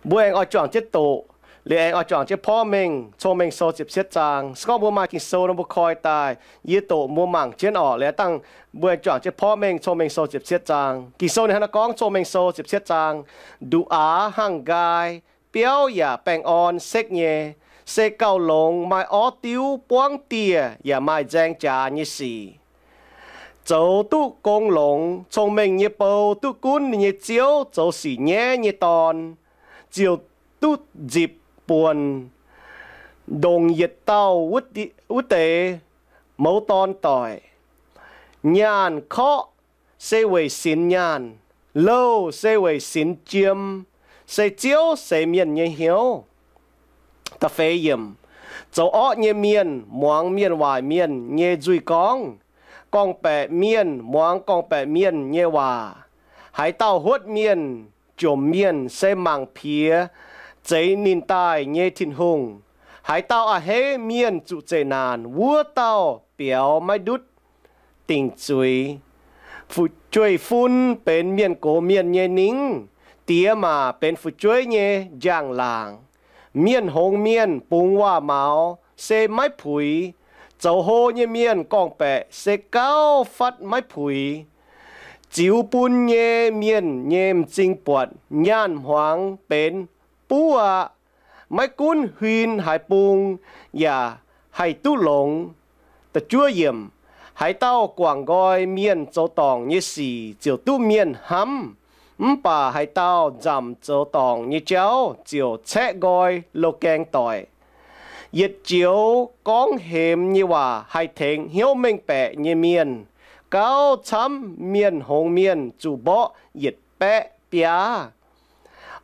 Mbuo aengx oix juangc jienv doqc, liuz aengx oix juangc jienv porv mengh Cong-Mengh Sou ziepc cietv zaang. Se gorngv mbuo maaih Ging-Sou nor, mbuo koi daaih, yie doqc mbuo mangc jienv orqc. Liuz dangh mbuo juangc jienv porv mengh Cong-Mengh Sou ziepc cietv zaang. Ging-Sou ninh hnangv naaiv gorngv, Cong-Mengh Sou ziepc cietv zaang, Nduqc aax hangh nqaai, biauv yaac baengh orn sekv nyei, se gauh longx maaih orv diuv buangv dieh yaac maaih nzaeng jaax nyei sic. Zoux duqv gong longx cong-mengh nyei bou duqv gunv ninh nyei ziouv zoux sic nyaiv nyei dorn, ziouc duqv nzipc buonc ndongc yietc dauh wuov deix mouz dorn doic. Nyaanh korqv se weic sinx nyaanh, louh se weic sinx jiem, se ziouv seix mienh nyei hnyouv. Da'feix yiemc, zoux orqv nyei mienh muangx mienh waaic mienh nyei nzuih gorngv, gorngv-baeqc mienh muangx gorngv-baeqc mienh nyei waac. Haaix dauh huotv mienh, jomc mienh se mangc piex zeix ninh daaih nyei Tin-Hungh. Haaix dauh a'hneiv mienh zuqc zeqc naanc, wuov dauh biaux maiv ndutv dingc zuiz. Fu'jueiv-fun benx mienh gox mienh nyei ningv, diex maac benx fu'jueiv nyei njang-laangc. Mienh hngongx mienh bungx waac-maux se maiv puix, zoux hlo nyei mienh gorngv-baeqc se gauh fatv maiv puix. Ziux bun nyei mienh nyei m'zing buatc nyaanh hmuangx benx buv aqv. Maiv gunv huin haaix bung yaac haih duqv longx. Da'juov yiemc, haaix dauh guangc nqoi mienh zoux dorngc nyei sic ziouc duqv mienh hnamv, mv baac haaix dauh nzamc zoux dorngc nyei jauv ziouc caeqv nqoi loz-gaeng doic. Yietc joux gorngv hemx nyei waac haih tengx hnyouv mengh baeqc nyei mienh, gauh camv mienh hngongx mienh zuqc mborqv yietc baeqv biaav.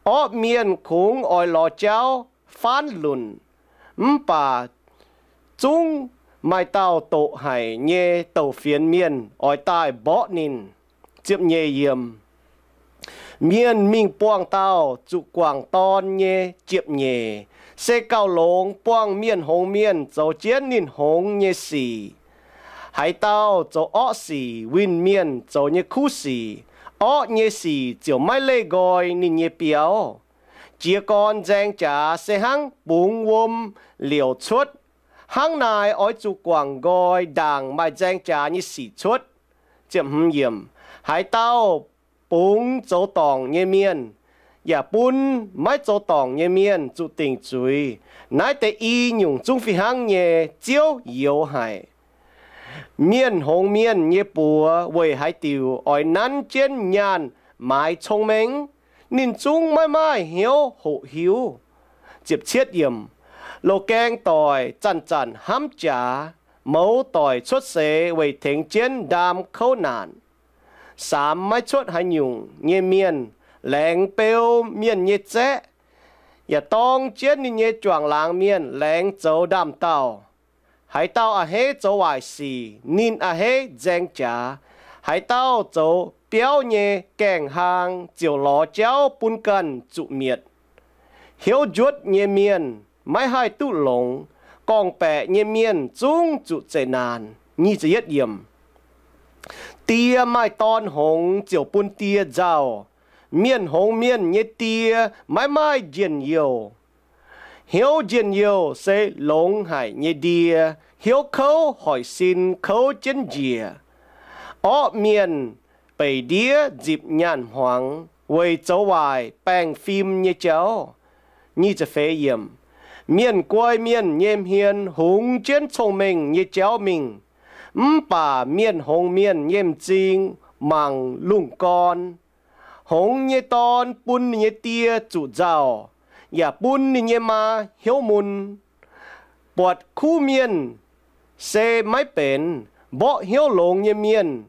Orqv mienh kungx oix lorz jauv faanv lunc, mv baac zungv maaih dauh doqc haic nyei douc fienx mienh oix daaih mborqv ninh. Ziepc nyeic yiemc, mienh mingh buangh dauh zuqc guangc dorn nyei jiepv-nyeic se gauh longx buangh mienh hngongx mienh zoux jienv ninh hngongx nyei sic. Haaix dauh zoux orqv sic winh mienh zoux nyei kuv sic, orqv nyei sic ziouc maiv leih nqoi ninh nyei biauv. Jiez gorn nzaeng jaax se hnangv bungx wuom liouc cuotv. Hnangv naaic oix zuqc guangc nqoi ndaangc maaih nzaeng jaax nyei sic cuotv. Haaix dauh bungx zoux dorngc nyei mienh yaac bun maiv zoux dorngc nyei mienh zuqc dingc zuiz, naaiv deix i nyungc zungv fih hnangv nyei Ziouv youx haic. Mienh hngongx mienh nyei buoz weic haaix diuc oix nanv jienv nyaanh maaiz cong-mengh? Ninh zungv maiv maaih hnyouv hoqc hiuv. Loz-gaeng doic zanc-zanc hnamv jaax, mouz doic cuotv seix weic tengx jienv ndaam kouv naanc. Saamx maiv cuotv haaix nyungc nyei mienh laengz beu mienh nyei zaeqv, yaac dorng jienv ninh nyei juangc laangz mienh laengz zoux ndaam-daauh. Haaix dauh a'hneiv zoux waaic sic, ninh a'hneiv nzaeng jaax. Haaix dauh zoux biauv nyei gaengh hlaang ziouc lorz jauv bun ganh zuqc mietc. Hnyouv njuotv nyei mienh maiv haih duqv longx, gorngv-baeqc nyei mienh zungv zuqc zeqc naanc. Die maaih dorn hngongx ziouc bun die nzauh. Mienh hngongx mienh nyei die maiv maaih njien-youh. Hnyouv njien-youh se longx haic nyei ndie, hnyouv kouv hoic sin kouv jienv njiec. Orqv mienh beic ndiev nzipc nyaanh hmuangx weic zoux waaic baengh fim nyei jauv. Mienh guai mienh nyei hmien hungx jienv cong-mengh nyei jauv mingh, mv baac mienh hngongx mienh nyei m'zing mangc lungh gorn. Hngongx nyei dorn bun ninh nyei die zuqc nzauh, yaac bun ninh nyei maa hnyouv mun. Buatc kuv mienh se maiv benx, mborqv hnyouv longx nyei mienh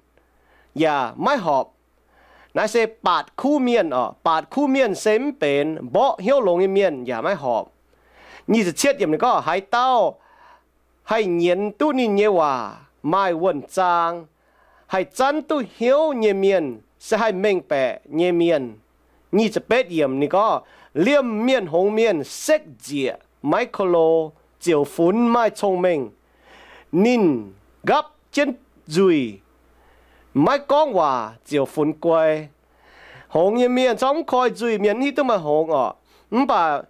yaac maiv horpc. Naaiv se baatc kuv mienh oc. Baatc kuv mienh se mv benx, mborqv hnyouv longx nyei mienh yaac maiv horpc. Gorngv haaix dauh haih nyienz duqv ninh nyei waac maaih wuonh zaang, haih zanv duqv hnyouv nyei mienh, se haih mengh baeqc nyei mienh. Ninh gorngv, liemh mienh hngongx mienh sekv nzieqc maiv ko lo, ziouc funx maaih cong-mengh. Ninh nqapv jienv nzuih, maiv gorngv waac ziouc funx guai. Hngongx nyei mienh corc mv koi nzuih mienh mv hiuv duqv maaih hngongx oc. Mv baac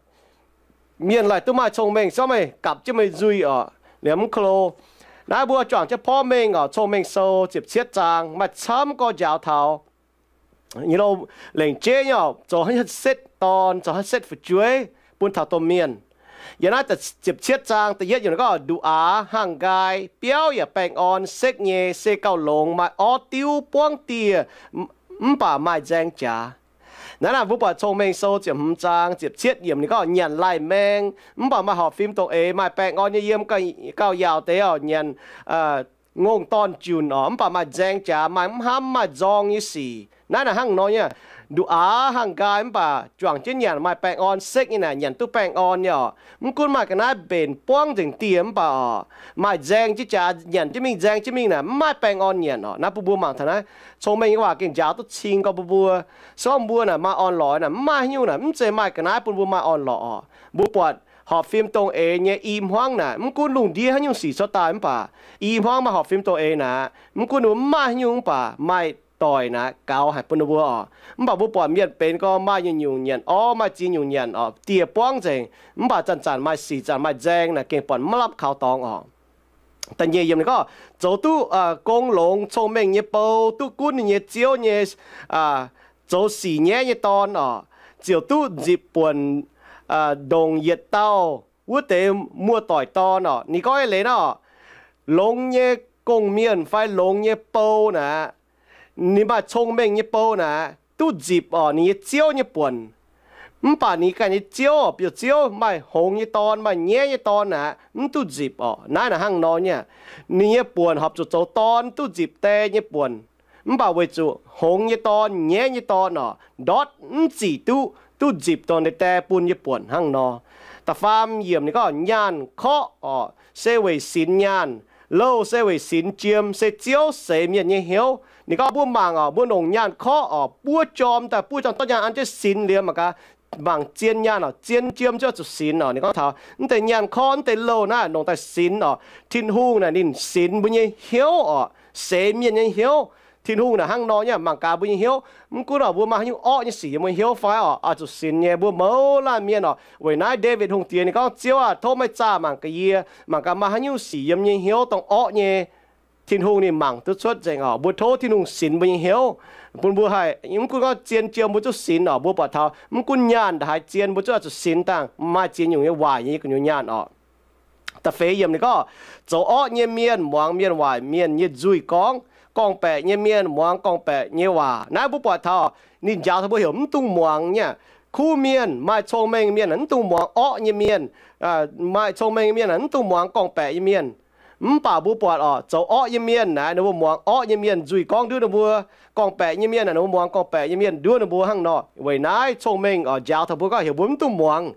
mienh laaic duqv maaih cong-mengh, se gorngv meih gapv jienv meih nzuih oc, liemh mv klo. Naaiv mbuo juangc jienv porv mengh oc, Cong-Mengh Sou ziepc cietv zaang maaih camv gorx njaaux taux lengc jeiv nyei oc, zoux haaix nyungc setv dorn, zoux haaix nyungc setv fu'jueiv bun taux domh mienh. Yiem naaiv ziepc cietv zaang da'yietv yiemc gorngv, Nduqc-aax, hnaangx-nqaai, biauv yaac baengh orn, sekv nyei, se gauh longx, maaih orv diuv, buangv dieh, mv baac maaih nzaeng jaax. Naaiv naaic mbuo buatc Cong-Mengh Sou ziepc hmz zaang ziepc cietv yiemc ninh gorngv, nyanc laih maeng, mv baac maaih horpc fim dongh eix, maaih baengh orn nyei yiem, gauh yaauc deix oc, nyanc ngongh dorn-junc oc, mv baac maaih nzaeng jaax, maaih mv hnamv, maaih nzorng nyei sic. Naaiv naaic hnangv nor nyei. Nduqc-aax, hnaangx-nqaai, mv baac juangc jienv nyanc maaih baengh orn, sekv nyei naaic nyanc duqv baengh orn nyei oc. Mv gunv maaih ga'naaiv mbenc buangv nzengc dieh mv baac oc, maaih nzaeng jienv jaax, nyanc jienv mingh, nzaeng jienv mingh naaic mv maaih baengh orn nyanc oc. Naaiv bun mbuo mangc taux naaiv Cong-Mengh nyei waac gengh njaaux duqv cing gorx bun mbuo. Se gorngv mbuo naaic maaih orn-lorqc naaic, mv maaih haaix nyungc naaic, mv zeiz maaih ga'naaiv bun mbuo maaih orn-lorqc oc. Mbuo buatc horpc fim dongh eix nyei i hmuangv naaic, mv gunv lungh ndiev haaix nyungc sic cuotv daaih mv baac, i hmuangv maaih horpc fim dongh eix naaic, mv gunv ninh mbuo mv maaih haaix nyungc mv baac maaih doic naaic gaux haic bun ninh mbuo oc. Mv baac mbuo buatc mienh benx gorngv maaih nyungc-nyungc nyanc orv, maaih ziex nyungc nyanc oc, dieh buangv nzengc, mv baac zanc-zanc maaih sic, zanc maaih nzaeng naaic gengh buatc maiv lamh kaux dorngx oc. Da'nyeic yiemc ninh gorngv, zoux duqv gong longx cong-mengh nyei bou, duqv gunv ninh nyei ziouv nyei, zoux sic nyaiv nyei dorn oc, ziouc duqv nzipc buonc ndongc yietc dauh wuov deix muoz-doic dorn oc. Ninh gorngv nyei leiz nor, longx nyei gong-mienh fai longx nyei bou naaic, ninh maaih cong-mengh nyei bou naaic, duqv nzipc oc ninh nyei ziouv nyei buonc. Mv baac ninh ganh nyei ziouv, biouv-ziouv, maaih hngongx nyei dorn, maaih nyaiv nyei dorn naaic, mv duqv nzipc oc. Naaiv naaic hnangv nor nyei aqv. Ninh nyei buonc horpc zuqc zoux dorn duqv nzipc die nyei buonc. Mv baac weic zuqc hngongx nyei dorn, nyaiv nyei dorn oc, ndortv mv zic duqv, duqv nzipc dongh die bun nyei buonc hnangv nor. Da'faam yiemc ninh gorngv, nyaanh korqv oc, se weic sinx nyaanh. Louh se weic sinx jiem, se Ziouv seix mienh nyei hnyouv. Ninh gorngv mbuo mangc oc, mbuo longc nyaanh korqv oc, buov jorm daaih, buov jorm dorv nyaanh an jienv sinx liuz mangc gaax, mangc zien nyaanh oc, zien jiem zuqc sinx oc. Ninh gorngv taux mv deix nyaanh korqv, mv deix louh naaiv longc daaih sinx oc. Tin-Hungh naaic ninh sinx mbuo nyei hnyouv oc, seix mienh nyei hnyouv. Tin-Hungh naaic hnangv nor nyei, mangc gaax mbuo nyei hnyouv. Mv gunv oc mbuo maaih haaix nyungc orqv nyei sic yiem mbuo hnyouv fai oc, oix zuqc sinx nyei. Mbuo mouz laanh mienh oc. Weic naaiv Ndaawitv Hungh Diex ninh gorngv, Ziouv aah, tov meih zaah mangc gaax yie, mangc gaax maaih haaix nyungc sic yiem yie nyei hnyouv dongh orqv nyei. Tin-Hungh ninh mangc duqv cuotv nzengc oc. Mbuo tov Tin-Hungh sinx mbuo nyei hnyouv, bun mbuo haih, mv gunv gorngv zien jiem mbuo zuqc sinx oc. Mbuo buatc taux mv gunv nyaanh ndaaih haaix zien mbuo zuqc oix zuqc sinx dangh, maaih ziex nyungc nyei waaic nyei gu'nyuoz nyaanh oc. Da'feix yiemc ninh gorngv, zoux orqv nyei mienh muangx mienh waaic mienh nyei nzuih gorngv, gorngv-baeqc nyei mienh muangx gorngv-baeqc nyei waac. Naaiv mbuo buatc taux ninh njaaux taux mbuo heuc mv dungx muangx nyei aqv. Kuv mienh, maaih cong-mengh mienh aah, mv dungx muangx orqv nyei mienh. Maaih cong-mengh mienh aah, mv dungx muangx gorngv-baeqc nyei mienh. Mv baac mbuo buatc oc, zoux orqv nyei mienh naaic, ninh mbuo muangx orqv nyei mienh nzuih gorngv nduov ninh mbuo, gorngv-baeqc nyei mienh aah, ninh mbuo muangx gorngv-baeqc nyei mienh nduov ninh mbuo hnangv nor. Weic naaiv cong-mengh oc njaaux taux mbuo gorngv heuc mbuo mv dungx muangx.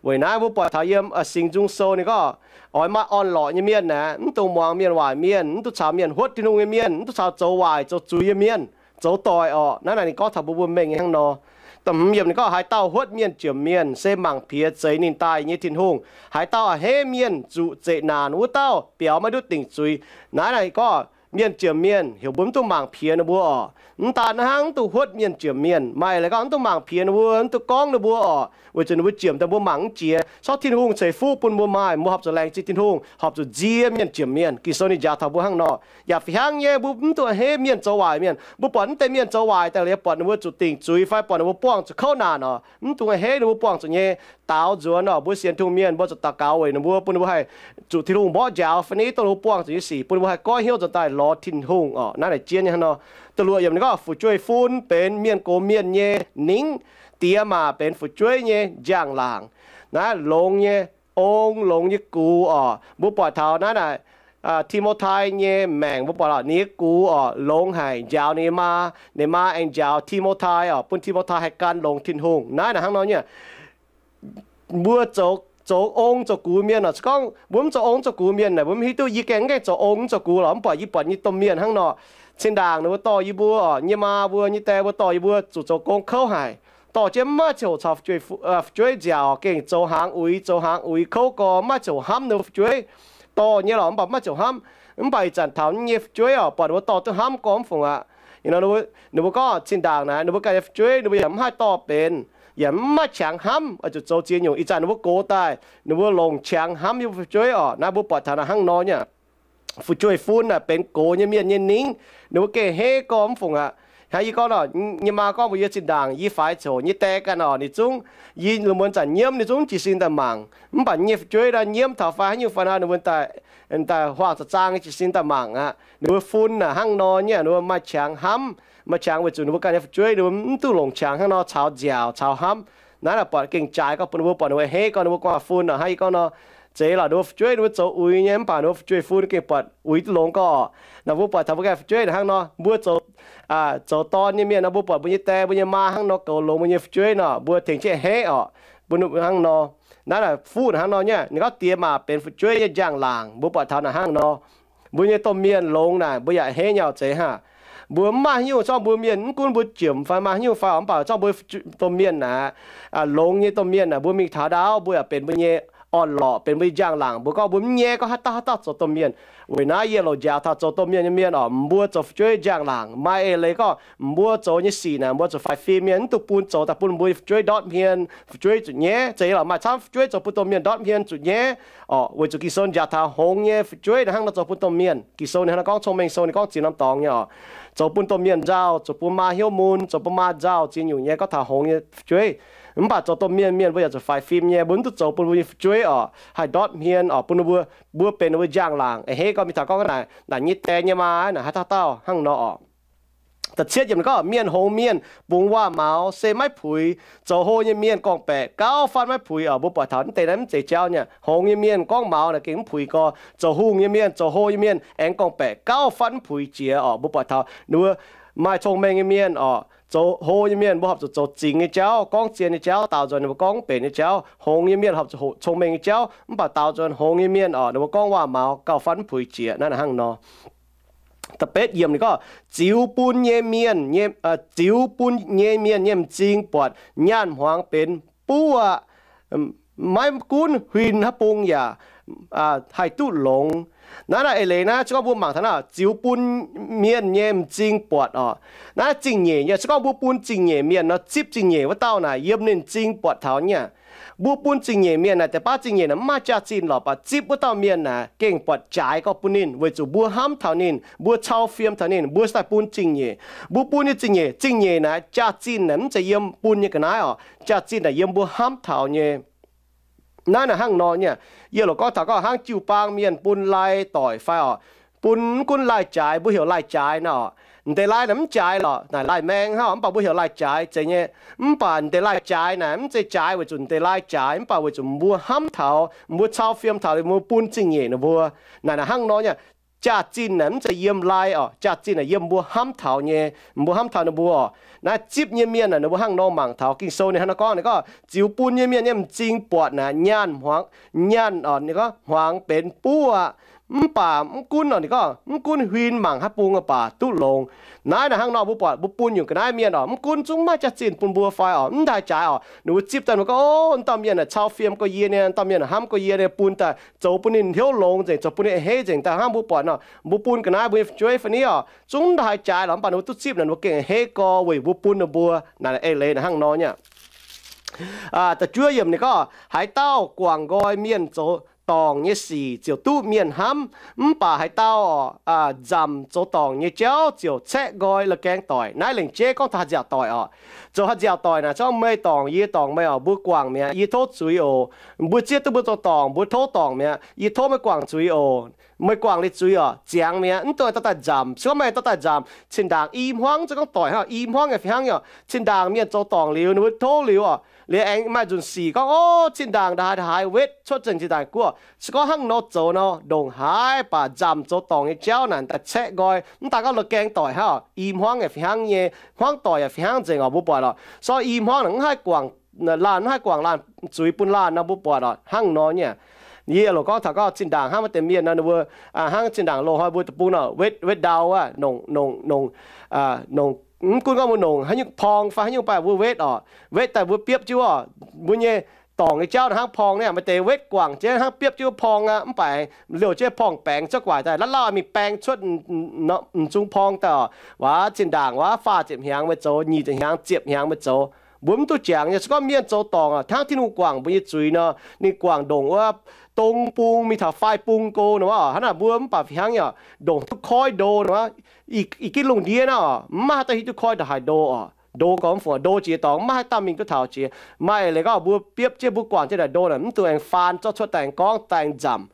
Weic naaiv mbuo buatc taux yiem Singx Nzung Sou ninh gorngv, oix maaih orn-lorqc nyei mienh aah, mv dungx muangx mienh waaic mienh, mv dungx caux mienh huotv Tin-Hungh nyei mienh, mv dungx caux zoux waaic zoux zuiz nyei mienh zoux doic oc. Naaiv naaic ninh gorngv taux mbuo mbuo mengh hnangv nor. Da'hmz yiemc ninh gorngv, haaix dauh huotv mienh jomc mienh se mangc piex zeix ninh daaih nyei Tin-Hungh. Haaix dauh a'hneiv mienh zuqc zeqc naanc, wuov dauh biaux maiv ndutv dingc zuiz. Naaiv naaic gorngv mienh jomc mienh heuc mbuo mv dungx mangc piex ninh mbuo oc. Mv daan hnangv, mv dungx huotv mienh jomc mienh. Maaih leiz gorngv mv dungx mangc piex ninh mbuo, mv dungx gorngv ninh mbuo oc, weic zuqc ninh mbuo jomc daaih mbuo mangc mv jiex. Se gorngv Tin-Hungh ceix fuqv bun mbuo maaih, mbuo horpc zuqc laengz zingh Tin-Hungh, horpc zuqc nzie mienh jomc mienh. Ging-Sou ninh njaaux taux mbuo hnangv nor. Yaac fih hnangv nyei, mbuo mv dungx a'hneiv mienh zoux waaic mienh. Mbuo buatc mv deix mienh zoux waaic daaih liuz, buatc ninh mbuo zuqc dingc zuiz fai buatc ninh mbuo buangh zuqc kouv naanc oc, mv dungx a'hneiv ninh mbuo buangh zuqc nyei daaux nzuonx oc. Mbuo sienx Tin-Hungh mienh, mbuo zuqc daux gaux weic ninh mbuo, bun ninh mbuo haih zuqc Tin-Hungh mborqv njaaux fai ni dongh ninh mbuo buangh zuqc nyei sic, bun ninh mbuo haih goiv hnyouv nzuonx daaih lorz Tin-Hungh oc. Naaiv naaic jienv nyei hnangv nor. Da'luoqc yiemc ninh gorngv, fu'jueiv-fun benx mienh gox mienh nyei ningv, diex maac benx fu'jueiv nyei njang-laangc. Naaiv longx nyei ong, longx nyei gux oc. Mbuo buatc taux naaiv naaic Ti^mo^tai nyei maengc, mbuo buatc ninh nyei gux oc, longx haic, njaaux ninh maa, ninh maa aengx njaaux Ti^mo^tai oc, bun Ti^mo^tai haih gan longx Tin-Hungh. Naaiv naaic hnangv nor nyei. Mbuo zoux ong zoux gux mienh oc, se gorngv mbuo mv zoux ong mv zoux gux mienh naaic, mbuo mv hiuv duqv. Yie gengh mv gaengh zoux ong mv zoux gux lorqc, mv baac yie buatc nyei domh mienh hnangv nor. Cin-ndaangc ninh mbuo dorh yie mbuo oc, nyei maa mbuo nyei die mbuo dorh yie mbuo zuqc zoux gong kouv haic, dorh jienv maiv ziouc caux fu'jueiv nziaauc, gengh zoux hnaangx uix zoux hnaangx uix kouv gorx, maiv ziouc hnamv ninh mbuo fu'jueiv. Dorh nyei lorqc, mv baac maiv ziouc hnamv. Mv baac ih zanc taux nyei fu'jueiv oc, buatc ninh mbuo dorh duqv hnamv gorx mv fungc aqv. Ninh mbuo gorngv cin-ndaangc naaic ninh mbuo ganh nyei fu'jueiv ninh mbuo yaac mv haih dorh benx. yaac mv maaih qangx hnamv oix zuqc zoux ziex nyungc. Ih zanc ninh mbuo gox daaih, ninh mbuo longc qangx hnamv nyei fu'jueiv orqc. Naaiv mbuo buatc taux naaic hnangv nor nyei. Fu'jueiv-fun naaic benx gox nyei mienh nyei ningv. Ninh mbuo gengh hei gorx mv fungc aqv. Hnangv yie gorngv nor, yie maa gorngv mbuox yie, zinh ndaangc yie faix coc nyei die ganh orqc, ninh zungv, yie lungh muonz zanc nyiemv, ninh zungv jiez sin daaih mangc. Mv baac yie nyei fu'jueiv naaiv nyiemv taux fai haaix nyungc fai nor, ninh mbuo daaih huaang za'zaang jiez sin daaih mangc aqv. Ninh mbuo fun naaic hnangv nor nyei, ninh mbuo maaih qangx hnamv, maaih qangx weic zuqc ninh mbuo ganh nyei fu'jueiv ninh mbuo mv duqv longc qangx hnangv nor caux nziaauc caux hnamv. Naaiv naaic buatc gengh jaaix gorx bun ninh mbuo, buatc ninh mbuo hei gorx, ninh mbuo gu'nguaaz fun orqc. Hnangv yie gorngv nor, zeiz lorqc, ninh mbuo fu'jueiv ninh mbuo zoux uix nyei, mv baac ninh mbuo fu'jueiv-fun gengh buatc uix duqv longx gorx. Naaic mbuo buatc taux mbuo ganh fu'jueiv naaic hnangv nor, mbuo zoux, zoux dorn nyei mienh nor, mbuo buatc mbuo nyei die mbuo nyei maa hnangv nor goux longx mbuo nyei fu'jueiv nor, mbuo tengx jienv hei orqc, bun ninh hnangv nor. Naaiv naaic fuqv hnangv nor nyei, ninh gorngv diex maac benx fu'jueiv nyei njang-laangc, mbuo buatc taux naaic hnangv nor. Mbuo nyei domh mienh longx naaic mbuo yaac hei nyei zeiz hnangv. Mbuo mv maaih haaix nyungc, zorqv mbuo mienh mv gunv mbuo jiemc fai maaih haaix nyungc fai orqc, mv baac zorqv mbuo domh mienh naaic, longx nyei domh mienh naaic, mbuo mingh taux ndaauv mbuo yaac benx mbuo nyei orn-lorqc, benx mbuo nyei njang-laangc. Mbuo gorngv mbuo mv nyaiv gorngv haaix dauh haaix dauh zoux domh mienh. Weic naaiv yie loc njaaux taux zoux domh mienh nyei mienh orqc, mbuo zoux fu'jueiv njang-laangc maaih eix leiz gorngv mbuo zoux nyei sic naaic mbuo zuqc faix fim nyei, mv dungx bun zoux daaih bun mbuo nyei fu'jueiv ndortv hmien, fu'jueiv zuqc nyaiv. Zeiz lorqc, maaih camv fu'jueiv zoux bun domh mienh ndortv hmien zuqc nyaiv orqc. Weic zuqc Ging-Sou njaaux taux hngongx nyei fu'jueiv naaic hnangv nor zoux bun domh mienh. Ging-Sou ninh hnangv nor gorngv, Cong-Mengh Sou ninh gorngv ziex norm dorngx nyei orqc, zoux bun domh mienh nzauh, zoux bun maa hnyouv mun, zoux bun maa nzauh ziex nyungc nyei. Gorngv taux hngongx nyei fu'jueiv, mv baac zoux domh mienh mienh mbuo yaac zuqc faix fim nyei, mbuo mv duqv zoux bun mbuo nyei fu'jueiv orqc haih ndortv hmien orqc, bun ninh mbuo, mbuo benx ninh mbuo njang-laangc. Eix hei gorngv mingh taux gorngv naaic, naaic nyei die nyei maa naaic haaix dauh dauh hnangv nor orqc. Da'cietv yiemc gorngv, mienh hngongx mienh bungx waac-maux se maiv puix, zoux hlo nyei mienh gorngv-baeqc gauh fatv maiv puix orqc. Mbuo buatc taux mv deix naaiv mv zeiz jauv nyei. Hngongx nyei mienh gorngv maux naaic gengh mv puix gorx, zoux hungh nyei mienh, zoux hlo nyei mienh aengx gorngv-baeqc gauh fatv mv puix jiex orqc. Mbuo buatc taux ninh mbuo maaih cong-mengh nyei mienh orqc, zoux hlo nyei mienh mbuo horpc zuqc zoux zingx nyei jauv, gorngv zien nyei jauv, daaux nzuonx ninh mbuo gorngv mv benx nyei jauv. Hngongx nyei mienh horpc zuqc hoqc cong-mengh nyei jauv, mv baac daaux nzuonx hngongx nyei mienh orqc, ninh mbuo gorngv waac-maux gauh fatv mv puix jiex. Naaiv hnangv nor. Da'betv yiemc ninh gorngv, ziux bun nyei mienh, ziux bun nyei mienh nyei m'zing buatc nyaanh hmuangx benx buv aqv. Maiv gunv huin haaix bung yaac haih duqv longx. Naaiv naaiv eix leiz naaiv se gorngv mbuo mangc taux naaiv ziux bun mienh nyei m'zing buatc orqc. Naaiv zingh nyeic nyei, se gorngv mbuo bun zingh nyeic mienh nor, zipv zingh nyeic wuov dauh naaic yiem ninh m'zing buatc taux nyei aqv. Mbuo bun zingh nyeic mienh naaic, deix baav zingh nyeic naaic mv maaih jaax-zinh lorqc, baac zipv wuov dauh mienh naaic gengh buatc jaaix gorx bun ninh, weic zuqc mbuo hnamv taux ninh, mbuo cau fiem taux ninh, mbuo se daaih bun zingh nyeic. Mbuo bun nyei zingh nyeic, zingh nyeic naaic jaax-zinh naaic mv zeiz yiem bun nyei ga'naaiv orqc. Jaax-zinh naaic yiem mbuo hnamv taux nyei. Naaiv naaic hnangv nor nyei. Yie loc gorngv taux gorngv hnangv jiu-baang mienh bun lai-doic fai orqc, bun mv gunv lai-jaaix, mbuo heuc lai-jaaix nor orqc. M'deix lai naaic mv jaaix lorqc, naaic lai-maeng hnangv, mv baac mbuo heuc lai-jaaix zeiz nyei. Mv baac m'deix lai-jaaix naaic mv zeiz jaaix weic zuqc m'deix lai jaaix, mv baac weic zuqc mbuo hnamv taux, mbuo cau fiem taux, mbuo bun zingh nyeic ninh mbuo. Naaic naaic hnangv nor nyei. Jaax-zinh naaic mv zeiz yiem lai orqc, jaax-zinh naaic yiem mbuo hnamv taux nyei, mbuo hnamv taux ninh mbuo orqc. Naaiv zipv nyei mienh naaic ninh mbuo hnangv nor mangc taux Ging-Sou ninh hnangv nor gorngv, ninh gorngv ziux bun nyei mienh nyei m'zing buatc naaic nyaanh hmuangx, nyaanh orqc, ninh gorngv hmuangx benx buv aqv. Mv baac mv gunv orqc, ninh gorngv mv gunv huin mangc haaix bung baac duqv longx. Naaiv naaic hnangv nor mbuo buatc mbuo bun nyungc ga'naaiv mienh orqc, mv gunv zungv maaih jaax-zinh bun mbuo fai orqc, mv daaih jaaix orqc, ninh mbuo zipv daaih mbuo gorngv, O, dauh mienh naaic cau fiem gorx yie nyei, dauh mienh naaic hnamv gorx yie nyei, bun daaih zoux bun ninh hnyouv longx nzengc, zoux bun ninh a'hneiv nzengc. Daaih hnangv mbuo buatc nor, mbuo bun ga'naaiv mbuo nyei fu'jueiv fai ni orqc, zungv daaih jaaix lorqc, mv baac ninh mbuo duqv zipv naaic ninh mbuo gengh a'hneiv gorx weic mbuo bun ninh mbuo. Naaic eix leiz naaic hnangv nor nyei. Da'juov yiemc ninh gorngv, haaix dauh guangc nqoi mienh zoux dorngc nyei sic ziouc duqv mienh hnamv, mv baac haaix dauh nzamc zoux dorngc nyei jauv ziouc caeqv nqoi la'gaeng doic. Naaiv lengc jeiv gorngv taux haaix nziaauc doic orqc. Zoux haaix nziaauc doic naaic, gorngv meih dorngc yie, dorngc meih orqc, mbuo guangc mi'aqv, yie tov zuiz oc. Mbuo zieqv duqv mbuo zoux dorngc, mbuo tov dorngc mi'aqv, yie tov meih guangc zuiz oc. Meih guangc liuz zuiz orqc, ziangx mi'aqv, mv dungx dorh daaih nzamc. Se gorngv meih dorh daaih nzamc, zinh ndaangc i hmuangv, se gorngv doic hnangv i hmuangv nyei fih hnangv nyei orqc. Zinh ndaangc mienh zoux dorngc liuz, ninh mbuo tov liuz orqc, liuz aengx maaih nzunc sic gorngv, O, zinh ndaangc ndaaih haaix haaix wetv cuotv zengc zinh ndaangc guoqv. Se gorngv hnangv nor zoux nor ndongc haaix baac nzamc zoux dorngc nyei jauv naaic daaih caeqv nqoi, mv daaih gorngv la'gaeng doic hnangv orqc, i hmuangv yaac fih hnangv nyei, hmuangv doic yaac fih hnangv nzengc orqc. Mbuo buatc lorqc, se gorngv i hmuangv naaic mv haih guangc laanh, mv haih guangc laanh zuiz bun laanh nor, mbuo buatc lorqc hnangv nor nyei. Yie loc gorngv taux gorngv zinh ndaangc hnangv maaih deix mienh nor, ninh mbuo hnangv zinh ndaangc loz-hnoi mbuo deic-bung nor, wetv, wetv ndau aqv, nongc, nongc, nongc, nongc, mv gunv gorngv mbuo nongc haaix nyungc porng fai haaix nyungc baac mbuo wetv orqc, wetv daaih mbuo biopv jienv orqc, mbuo nyei dorngc nyei jauv naaic hnangv porng niaa. Maaih deix wetv guangc jienv hnangv biopv jienv wuov porng aqv, mv baac liouh jienv porng baengx cuotv guaax daaih, la'lauh mingh baeng cuotv m'zung porng daaih orqc. Waac zinh ndaangc waac faah ziepc hnyangx meih zoux, nyic ziepc hnyangx, ziepc hnyangx meih zoux, Mbuo mv duqv jangx nyei. Se gorngv mienh zoux dorngc hnangv Tin-Hungh guangc mbuo nyei zuiz nor, ninh guangc ndongc wuov dong bung mingh taux fai bung go nor, hnangv naaic mbuo mv baac fih hnangv yaac ndongc duqv koi ndo nor, ih ginv lungh ndiev naaiv oc, mv maaih haaix dauh hiuv duqv koi ndongc haaix ndo oc. Ndo gorngv mv fungc ndo jiex dorngx, mv maaih haaix dauh mingh duqv taux jiex. Maaih eix leiz gorngv mbuo biopv jienv mbuo guangc jienv naaic ndo naaic, mv dungx aengx faan zorqv cuotv daaih aengx gorngv daaih aengx nzamc.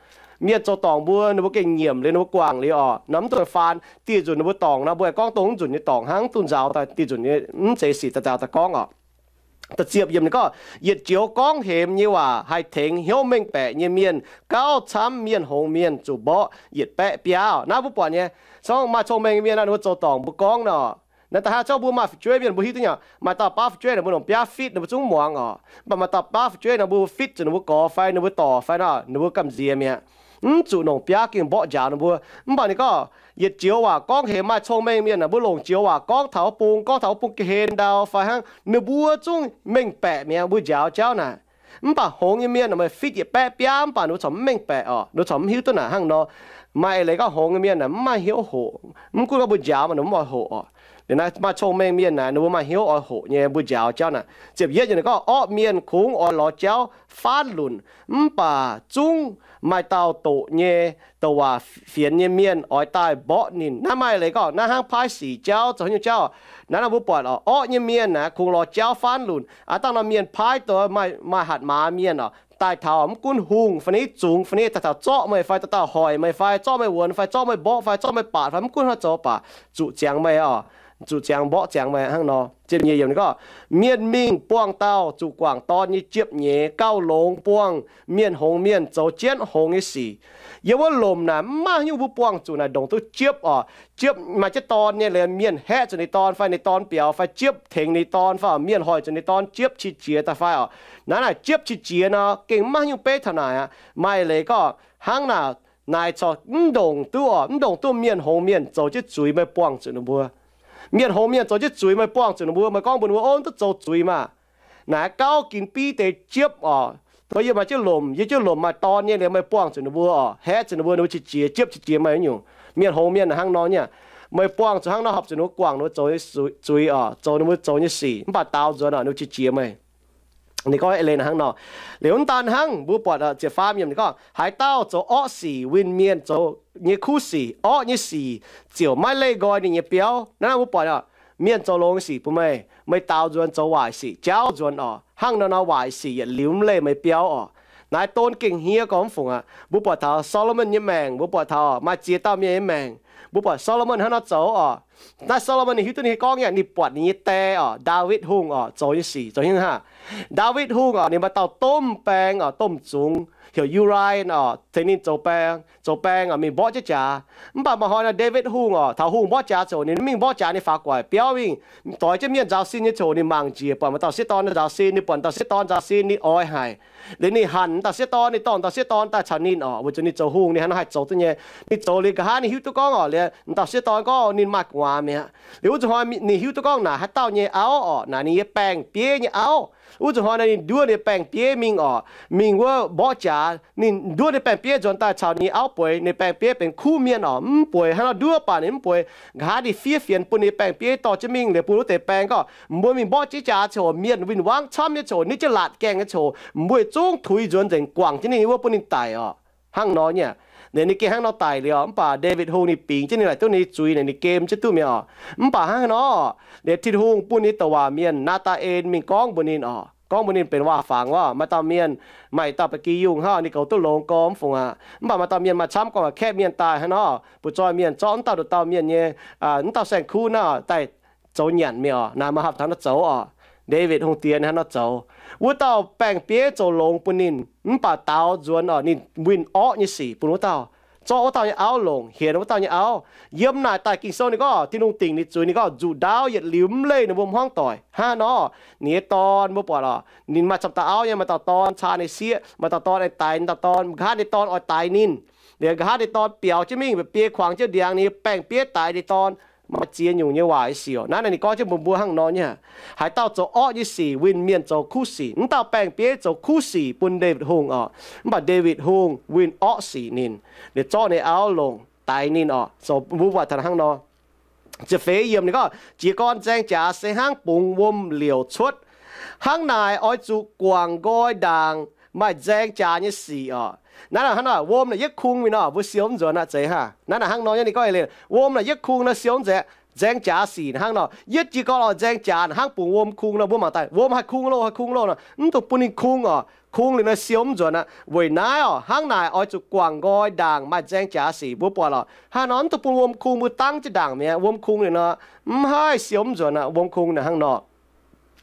Mienh zoux dorngc mbuo, ninh mbuo gengh nyiemc liuz ninh mbuo guangc liuz oc, nor mv dungx aengx faan dieh nzunc ninh mbuo dorngc nor, mbuo aengx gorngv dongh mv nzunc nyei dorngc hnangv, duqv nzaaux daaih dieh nzunc nyei mv zeiz sic daaih nzaaux daaih gorngv oc. Da'ziepc yiemc ninh gorngv, yietc joux gorngv hemx nyei waac haih tengx hnyouv mengh baeqc nyei mienh gauh camv mienh hngongx mienh zuqc mborqv yietc baeqv biaav. Naaiv mbuo buatc nyei, gorngv maaih cong-mengh mienh nor, ninh mbuo zoux dorngc mbuo gorngv nor, naaiv da'haav zorqv mbuo maaih fu'jueiv mienh mbuo hiuv duqv nyei, maaih dauh baav fu'jueiv nor mbuo longc biaav fitv ninh mbuo zungv muangx oc. Mv baac maaih dauh baav fu'jueiv nor mbuo fitv zuqc ninh mbuo gorx fai ninh mbuo dorc fai nor, ninh mbuo gamh nziex mi'aqv. Mv zuqc longc biaav gengh mborqv njaaux ninh mbuo. Mv baac ninh gorngv, yietc joux waac gorngv hemx maaih cong-mengh mienh naaic, mbuo longc joux waac gorngv taux wuov bung, gorngv taux wuov bung ga'hlen ndau fai hnangv, ninh mbuo zungv mengh baeqc mi'aqv mbuo njaaux jauv naaic. Mv baac hngongx nyei mienh naaic meih fitv yietc baeqv biaav mv baac ninh mbuo corc mv mengh baeqc oc, ninh corc mv hiuv duqv naaic hnangv nor. Maaih eix leiz gorngv hngongx nyei mienh naaic mv maaih hnyouv hoqc, mv gunv gorngv mbuo njaaux maaih ninh mv oix hoqc oc. Liuz naaiv maaih cong-mengh mienh naaic ninh mbuo maaih hnyouv oix hoqc nyei mbuo njaaux jauv naaic. Ziepc yietv yiemc ninh gorngv, orqv mienh kungx oix lorz jauv faanv lunc, mv baac zungv maaih dauh doqc nyei douc waac fienx nyei mienh oix daaih mborqv ninh. Naaiv maaih eix leiz gorngv naaiv hnangv paaiv sic jauv zoux haaix nyungc jauv. Naaiv nor mbuo buatc orqv nyei mienh naaic kungx lorz jauv faanv lunc. Aav dangh nor mienh paaiv douz maaih hatc maaz mienh oc, daaih taux mv gunv hungh fai ni, zungx fai ni, daaih taux zorqv meih fai, daaih dauh hoic meih fai, zorqv meih wuonx fai, zorqv meih mborqv fai, zorqv meih baatc fai, mv gunv haaix zoux baac zuqc ziangx meih oc, zuqc ziangx mborqv ziangx meih hnangv nor. Ziepc nyeic yiemc ninh gorngv, mienh mingh buangh dauh zuqc guangc dorn nyei jiepv nyeiz gauh longx buangh mienh hngongx mienh zoux jienv hngongx nyei sic. Yiem wuov lomc naaic mv maaih haaix nyungc mbuo buangh zuqc naaic ndongc duqv jiepv oc. Jiepv maaih jienv dorn nyei liuz mienh haeqv zuqc ninh dorn fai ninh dorn biaux fai jiepv tengx ninh dorn fai mienh hoic zuqc ninh dorn jiepv qiex jiez daaih fai oc. Naaiv naaic jiepv qiex jiez nor gengh mv maaih haaix nyungc beiv taux naaic aqv. Maaih eix leiz gorngv hnangv naaic, naaic corc mv ndongc duqv oc, mv ndongc duqv mienh hngongx mienh zoux jienv zuiz meih buangh zuqc ninh mbuo. Mienh hngongx mienh zoux jienv zuiz meih buangh zuqc ninh mbuo, meih gorngv mbuox ninh mbuo, ov, duqv zoux zuiz maah! Naaic gauh ginx biv deix jiepv oc. Dongh yie maaih jienv lomc, yie jienv lomc maaih dorn nyei liuz meih buangh zuqc ninh mbuo oc, haeqv zuqc ninh mbuo, ninh mbuo qiex jiez, jiepv qiex jiez meih nyungc. Mienh hngongx mienh hnangv nor nyei. Meih buangh zuqc hnangv nor horpc zuqc ninh mbuo guangc ninh mbuo zoux nyei zuiz oc, zoux ninh mbuo zoux nyei sic, mv baac daaux nzuonx oc, ninh mbuo qiex jiez meih. Ninh gorngv eix leiz hnangv nor. Liuz mv daan hnangv, mbuo buatc ziepc faam yiemc ninh gorngv, haaix dauh zoux orqv sic winh mienh zoux nyei kuv sic, orqv nyei sic ziouc maiv leih nqoi ninh nyei biauv. Naaiv mbuo buatc oc, mienh zoux longx sic bun meih, meih daaux nzuonx zoux waaic sic jauv nzuonx oc. Hnangv nor nor waaic sic yietc liuz mv leih meih biauv oc. Naaiv don gengh hniev gorngv mv fungc aqv. Mbuo buatc taux Solomon nyei maengc, mbuo buatc taux maaih ziex dauh mienh nyei maengc, mbuo buatc Solomon hnangv nor zoux oc. Naaiv Solomon ninh hiuv duqv ninh gorngv nyei, ninh buatc ninh nyei die oc, Ndaawitv Hungh oc, zoux nyei sic zoux hnyouv haah. Ndaawitv Hungh oc, ninh maaih dauh domh baeng oc, domh zungx heuc Uriah oc, tengx ninh zoux baeng, zoux baeng oc, mingh mborqv jienv jaax. Mv baac maaih hnoi naaiv Ndaawitv Hungh oc, taux hungh mborqv jaax ziouc ninh mingh mborqv jaax, ninh faaux guaic biauv mingh, doix jienv mienh nzaaux sin nyei ziouc ninh mangc njiec buatc maaih dauh sieqv dorn nzaaux sin, ninh buatc dauh sieqv dorn nzaaux sin ninh oix haic. Liuz ninh hanc dauh sieqv dorn, ninh dorh dauh sieqv dorn daaih caux ninh oc, weic zuqc ninh zoux hungh ninh hnangv nor haih zoux duqv nyei. Ninh zoux liuz nqa'haav ninh hiuv duqv gorngv oc, liuz dauh sieqv dorn gorngv ninh maaih gu'nguaaz mi'aqv. Liuz wuov zuqc hnoi ninh hiuv duqv gorngv naaic haaix dauh nyei auv oc, naaic ninh nyei baeng-bieiv nyei auv. Wuov zuqc hnoi ninh nduov ninh baeng-bieiv mingh oc, mingh wuov mborqv jaax, ninh nduov ninh baeng-bieiv nzuonx daaih caux ninh auv bueix. Ninh baeng-bieiv benx kuv mienh oc, mv bueix, hnangv nor nduov baac ninh mv bueix. Nqa'haav ninh fiev fienx bun ninh baeng-bieiv dorh jienv mingh liuz bun wuov deix baeng gorngv, mbuo mingh mborqv jienv jaax ziouc mienh win-wangv camv nyei ziouc, nitv jienv laatc gaengh nyei ziouc, mbuo zungv tuix nzuonx nzengc guangc jienv ninh wuov bun ninh daic oc. Hnangv nor nyei. Liuz ninh gengh hnangv nor daic liuz, mv baac Ndaawitv Hungh ninh bingx jienv ninh laaic duqv ninh nyei zuiz, ninh gem jienv duqv mi'aqv oc. Mv baac hnangv nor, liuz Tin-Hungh bun ninh douc waac mienh Naa^taa^en mingh gorngv mbuox ninh oc, gorngv mbuox ninh benx waac-fangx wuov, maaih dauh mienh, maaih dauh ba'gi yungh hnangv, ninh goux duqv longx gormx mv fungc aqv. Mv baac maaih dauh mienh maaih camv gorngv kaeqv mienh daaih hnangv nor, butv-zoih mienh zorqv mv dauh nduqc dauh mienh nyei, mv dauh saeng-kuv naaiv daaih zoux nyanc mi'aqv oc. Naaic maaih horpc taux nor zoux oc. Ndaawitv Hungh diex hnangv nor zoux. Wuov dauh baeng-bieiv zoux longx bun ninh, mv baac daaux nzuonx oc, ninh winh orqv nyei sic bun wuov dauh, zorqv wuov dauh nyei auv longc, hienx wuov dauh nyei auv. Yiem naaic daaih Ging-Sou ninh gorngv Tin-Hungh dingc ninh zuiz, ninh gorngv zuqc ndaauv yietc liuz mv leih ninh mbuo hmuangv doic. Hnangv nor, ninh nyei dorn mbuo buatc oc, ninh maaih camv dauh auv nyei, maaih dauh dorn caa ninh sieqv, maaih dauh dorn aengx daix ninh dauh dorn, nqa'haav ninh dorn oix daix ninh. Liuz nqa'haav ninh dorn biaux jienv mingh, biei kuangx jienv ndiangx, ninh nyei baeng-bieiv daix ninh dorn. Maaih ziex nyungc nyei waaic sic oc. Naaiv ninh gorngv jienv mbuox mbuo hnangv nor nyei. Haaix dauh zoux orqv nyei sic winh mienh zoux kuv sic, mv dauh baeng-bieiv zoux kuv sic bun Ndaawitv Hungh oc. Mv baac Ndaawitv Hungh winh orqv sic ninh, liuz zorqv ninh auv longc daix ninh oc. Mbuo buatc taux hnangv nor. Ziepc feix yiemc ninh gorngv, jiez gorn nzaeng jaax se hnangv bungx wuom liouc cuotv, Hnangv naaic oix zuqc guangc nqoi ndaangc maaih nzaeng jaax nyei sic oc. Naaiv naaic hnangv nor, wuom naaic yietv kungx mingh nor, mbuo siou mv nzuonx aqv, zeiz hnangv naaiv naaic hnangv nor nyei. Ninh gorngv eix leiz, wuom naaic yietv kungx nor siou mv nzuonx. Nzaeng jaax sic hnangv nor, yietv jiez gorn oix nzaeng jaax hnangv bungx wuom kungx nor, mbuo mangc daaih wuom haih kungx loh, haih kungx loh nor, mv dungx bun ninh kungx oc. Kungx liuz nor siou mv nzuonx aqv. Weic naaiv oc, hnangv naaic oix zuqc guangc nqoi ndaangc maaih nzaeng jaax sic. Mbuo buatc oc, hnangv nor mv dungx bun wuom kungx, mbuo dangv jienv ndaangc mi'aqv. Wuom kungx liuz nor, mv haih siou mv nzuonx aqv. Wuom kungx naaic hnangv nor.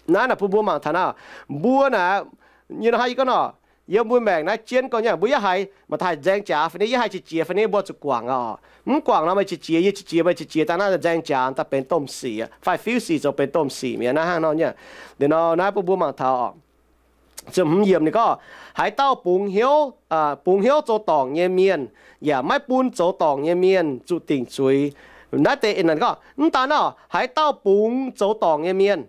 Naaiv naaic bun mbuo mangc taux naaiv, mbuo naaic, yie nor haih yie gorngv nor, yiem mbuo maengc naaiv jienv gorngv nyei, mbuo yaac haih maaih daaih nzaeng jaax fai ni, yaac haih qiex jiez fai ni, mbuo zuqc guangc oc. Mv guangc nor meih qiex jiez, yie qiex jiez, meih qiex jiez, daaih naaiv nzaeng jaax daaih benx domh sic, faix-fiuv sic zoux benx domh sic mi'aqv. Naaiv hnangv nor nyei. Liuz nor naaiv bun mbuo mangc taux oc, ziepc hmz yiemc ninh gorngv, haaix dauh bungx hnyouv, bungx hnyouv zoux dorngc nyei mienh, yaac maiv bun zoux dorngc nyei mienh zuqc dingc zuiz. Naaiv deix gorngv mv daan nor, haaix dauh bungx zoux dorngc nyei mienh,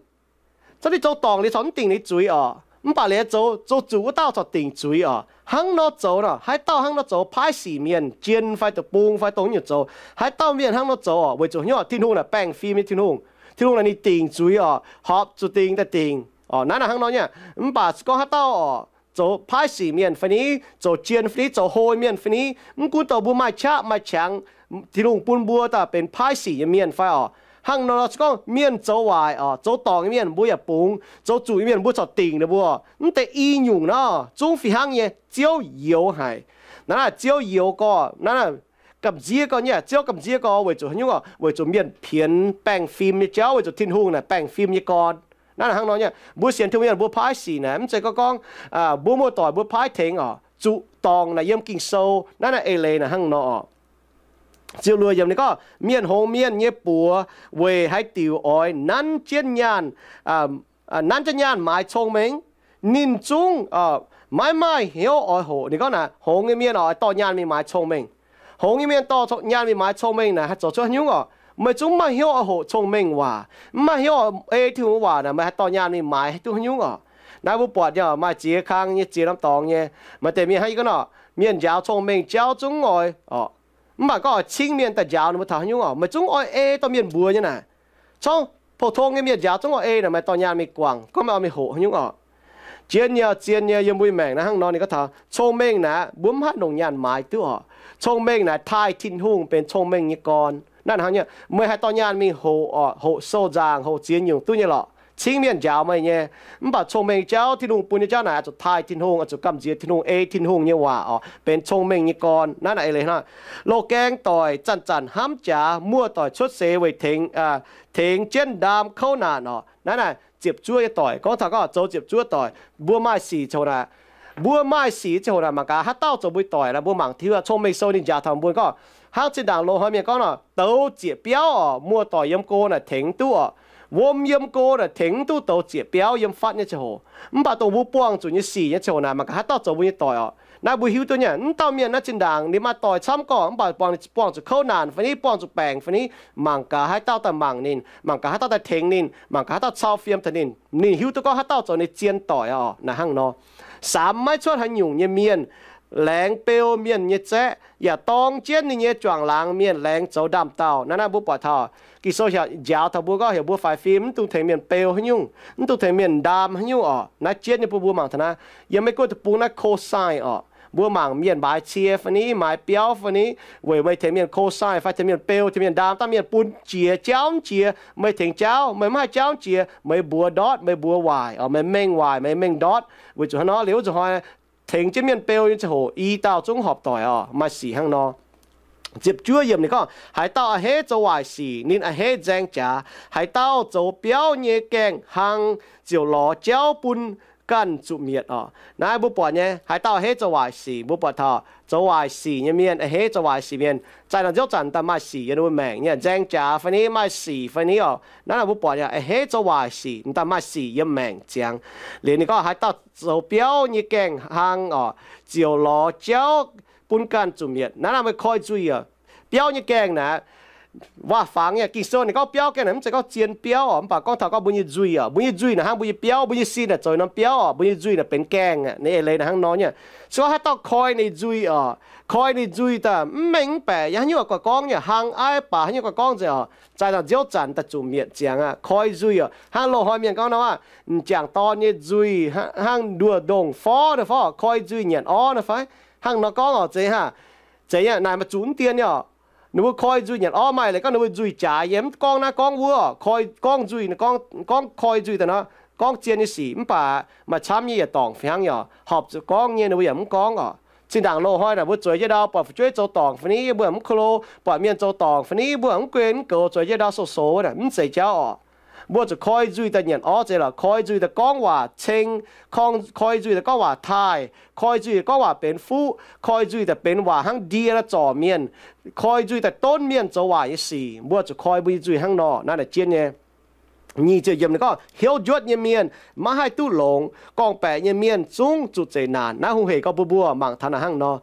zorqv ninh zoux dorngc liuz corc mv dingc ninh zuiz oc. Mv baac liuz zoux, zoux zuqc wuov dauh corc dingc zuiz oc. Hnangv nor zoux nor, haaix dauh hnangv nor zoux paaiv sic mienh, jien fai deic-bung fai dongh haaix nyungc zoux, haaix dauh mienh hnangv nor zoux oc, weic zuqc hnyouv Tin-Hungh naaic baengh fim nyei Tin-Hungh. Tin-Hungh naaic ninh dingc zuiz oc, horpc zuqc dingc daaih dingc oc. Naaiv naaic hnangv nor nyei. Mv baac se gorngv haaix dauh oc, zoux paaiv sic mienh fai ni, zoux jien fai ni, zoux hlo mienh fai ni, mv gunv dongh mbuo maaih qaqv maaih qangx, Tin-Hungh bun mbuo daaih benx paaiv sic nyei mienh fai oc. Hnangv nor se gorngv mienh zoux waaic oc, zoux dorngc nyei mienh mbuo yaac bungx, zoux zuqc nyei mienh mbuo corc dingc ninh mbuo. Mv deix i nyungc nor zungv fih hnangv nyei, Ziouv youx haic. Naaiv naaic Ziouv youx gorx, naaiv naaic gamh nziev gorx nyei. Ziouv gamh nziev gorx weic zuqc haaix nyungc oc? Weic zuqc mienh pienx baengh fim nyei jauv, weic zuqc Tin-Hungh naaic baengh fim nyei gorn. Naaiv naaic hnangv nor nyei. Mbuo sienx Tin-Hungh mienh mbuo paaiv sic naaic, mv zeiz gorngv gorngv mbuo muoz-doic mbuo paaiv tengx oc, zuqc dorngc naaic yiem Ging-Sou naaiv naaic eix leiz naaic hnangv nor oc. Ziepc luoqc yiemc ninh gorngv, mienh hngongx mienh nyei buoz weic haaix diuc oix nanv jienv nyaanh, nanv jienv nyaanh maaiz cong-mengh? Ninh zungv maiv maaih hnyouv oix hoqc. Ninh gorngv naaic, hngongx nyei mienh oix dorh nyaanh mingh maaiz cong-mengh. Hngongx nyei mienh dorh nyaanh mingh maaiz cong-mengh naaic haih zoux cuotv haaix nyungc oc? Meih zungv mv maaih hnyouv oix hoqc cong-mengh waac, mv maaih hnyouv ei Tin-Hungh waac naaic, meih haih dorh nyaanh mingh maaiz duqv haaix nyungc oc? Naaiv mbuo buatc nyei, maaih ziex kang nyei ziex norm dorngx nyei, maaih deix mienh hnangv yie gorngv nor, mienh njaaux cong-mengh jauv zungv oix oc, mv baac gorngv oix cingv mienh daaih njaaux ninh mbuo taux haaix nyungc oc? Meih zungv oix ei dorh mienh mbuox nyei naaic. Corngv pou-tong nyei mienh njaaux zungv oix ei naaic, meih dorh nyaanh mingh guangc, gorngv meih oix mingh hoqc haaix nyungc oc? Zien nyei, zien nyei, yiem mbuo maengc naaiv hnangv nor ninh gorngv taux cong-mengh naaic mbuo mv haih longc nyaanh maaiz duqv oc. Cong-mengh naaic taaih Tin-Hungh benx cong-mengh nyei gorn. Naaiv hnangv nyei, meih haih dorh nyaanh mingh hoqc oc, hoqc sou nzaangc, hoqc ziex nyungc duqv nyei lorqc. Cingv mienh njaaux meih nyei. Mv baac cong-mengh jauv, Tin-Hungh bun nyei jauv naaic oix zuqc taaih Tin-Hungh, oix zuqc gamh nziex Tin-Hungh, ei Tin-Hungh nyei waac oc, benx cong-mengh nyei gorn. Naaiv naaic eix leiz hnangv. Loz-gaeng doic zanc-zanc hnamv jaax, muoz-doic cuotv seix weic tengx, tengx jienv ndaam kouv naanc oc. Naaiv naaic ziepc zuoqv nyei doic, gorngv taux gorngv zoux ziepc zuoqv doic, mbuo maaih sic ziangh hoc naaic, mbuo maaih sic ziangh hoc naaic mangc gaax haaix dauh zoux mbuo doic naaic. Mbuo mangc Tin-Hungh cong-mengh sou ninh njaaux taux mbuo gorngv, hnangv zinh ndaangc loz-hnoi mienh gorngv nor, douz ziec biauv oc, muoz-doic yiem go naaic tengx duqv oc, wuom yiem go naaic tengx duqv douz ziec biauv yiem fatv nyei ziangh hoc. Mv baac dongh mbuo buangh zuqc nyei sic nyei ziangh hoc naaic mangc gaax haaix dauh zoux mbuo nyei doic oc. Naaiv mbuo hiuv duqv nyei, mv dauh mienh naaiv zinh ndaangc ninh maaih doic camv gorqv, mv baac buangh, buangh zuqc kouv naanc fai ni, buangh zuqc baengc fai ni, mangc gaax haaix dauh daaih mangc ninh, mangc gaax haaix dauh daaih tengx ninh, mangc gaax haaix dauh cau fiem taux ninh, ninh hiuv duqv gorngv haaix dauh zoux ninh zien doic oc. Naaiv hnangv nor, samx maiv cuotv haaix nyungc nyei mienh laengz beu mienh nyei zaeqv, yaac dorng jienv ninh nyei juangc laangz mienh laengz zoux ndaam-daauh. Naaiv naaiv mbuo buatc taux Ging-Sou njaaux taux mbuo gorngv heuc mbuo faix fim mv dungx tengx mienh beu haaix nyungc, mv dungx tengx mienh ndaam haaix nyungc oc. Naaiv jienv nyei bun mbuo mangc taux naaiv. Yiem Meiv Guoqv deic-bung naaiv cosine oc, mbuo mangc mienh maaiz cie fai ni, maaiz biauv fai ni, weic meih tengx mienh cosine fai tengx mienh beu, tengx mienh ndaam, dangh mienh bun jiex jauv mv jiex, meih tengx jauv, meih mv haih jauv jiex, meih mbuox ndortv, meih mbuox waaic oc, meih mengh waaic, meih mengh ndortv. Weic zuqc hnangv nor liuz wuov nzunc hnoi tengx jienv mienh beu nyei ziangh hoc i dauh zungv horpc doic oc. Maaih sic hnangv nor. Ziepc juov yiemc ninh gorngv, haaix dauh a'hneiv zoux waaic sic, ninh a'hneiv nzaeng jaax. Haaix dauh zoux biauv nyei gaengh hlang ziouc lorz jauv bun ganh zuqc mietc oc. Naaiv mbuo buatc nyei, haaix dauh a'hneiv zoux waaic sic, mbuo buatc taux zoux waaic sic nyei mienh, a'hneiv zoux waaic sic mienh, zaih nor nziouv zanc daaih maaih sic yiem ninh mbuo maengc nyei. Nzaeng jaax fai ni, maaih sic fai ni oc. Naaiv naaic mbuo buatc nyei, a'hneiv zoux waaic sic daaih maaih sic yiem maengc ziangx. Liuz ninh gorngv haaix dauh zoux biauv nyei gaengh hlang oc, ziouc lorz jauv bun ganh zuqc mietc. Naaiv naaic meih koi nzuih oc. Biauv nyei gaengh naaic, waac-fangx nyei. Ging-Sou ninh gorngv biauv gaengh naaic mv zeiz gorngv zien biauv oc, mv baac gorngv taux gorngv mbuo nyei nzuih oc. Mbuo nyei nzuih naaic hnangv mbuo nyei biauv, mbuo nyei sin naaic zoux norm biauv oc, mbuo nyei nzuih naaic benx gaengh aqv. Ninh eix leiz naaic hnangv nor nyei. Se gorngv haaix dauh koi ninh nzuih oc, koi ninh nzuih daaih mv mengh mv baeqc, yaac haaix nyungc guaax gorngv nyei, hlang aiv baac haaix nyungc guaax gorngv nzengc oc, zaaix nzanc nziouv zanc daaih zuqc mietc ziangx aqv, koi nzuih oc. Hnangv loz-hnoi mienh gorngv nor, m'jangc dorn nyei nzuih hnangv nduoh ndongh forv naaiv forv, koi nzuih nyanc orv naaiv fai? Hnangv nor gorngv oc, zeiz hnangv, zeiz nyei naaic maaih zuqc mv dien nyei oc. Ninh mbuo koi nzuih nyanc orv, maaih leiz gorngv ninh mbuo nzuih jaaix nyei, mv gorngv naaiv gorngv wuov, koi gorngv nzuih, gorngv koi nzuih daaih nor, gorngv zien nyei sic, mv baac maaih camv nyei yietc dorngc fih hnangv nyei oc. Horpc zuqc gorngv nyei ninh mbuo yaac mv gorngv oc. Zinh ndaangc loz-hnoi naaic mbuo zueiz jienv ndau buatc fu'jueiv zoux dorngc fai ni, mbuo yaac mv ko lo, buatc mienh zoux dorngc fai ni, mbuo yaac mv guei mv goux, zueiz jienv ndau sou-sou naaic, mv zeiz jauv oc. Mbuo zuqc koi nzuih daaih nyanc orv zeiz lorqc, koi nzuih daaih gorngv waac ceng, koi nzuih daaih gorngv waac taaih, koi nzuih daaih gorngv waac benx fuqv, koi nzuih daaih benx waac hnangv ndie la'zorc mienh, koi nzuih daaih donv mienh zoux waaic nyei sic. Mbuo zuqc koi mbuo nyei nzuih hnangv nor. Naaiv naaic jienv nyei nyic ziepc yiemc ninh gorngv, hiuv njuotv nyei mienh maiv haih duqv longx, gorngv-baeqc nyei mienh zungv zuqc zeqc naanc. Naaiv hungh hec gorngv bun mbuo mangc taux naaic hnangv nor.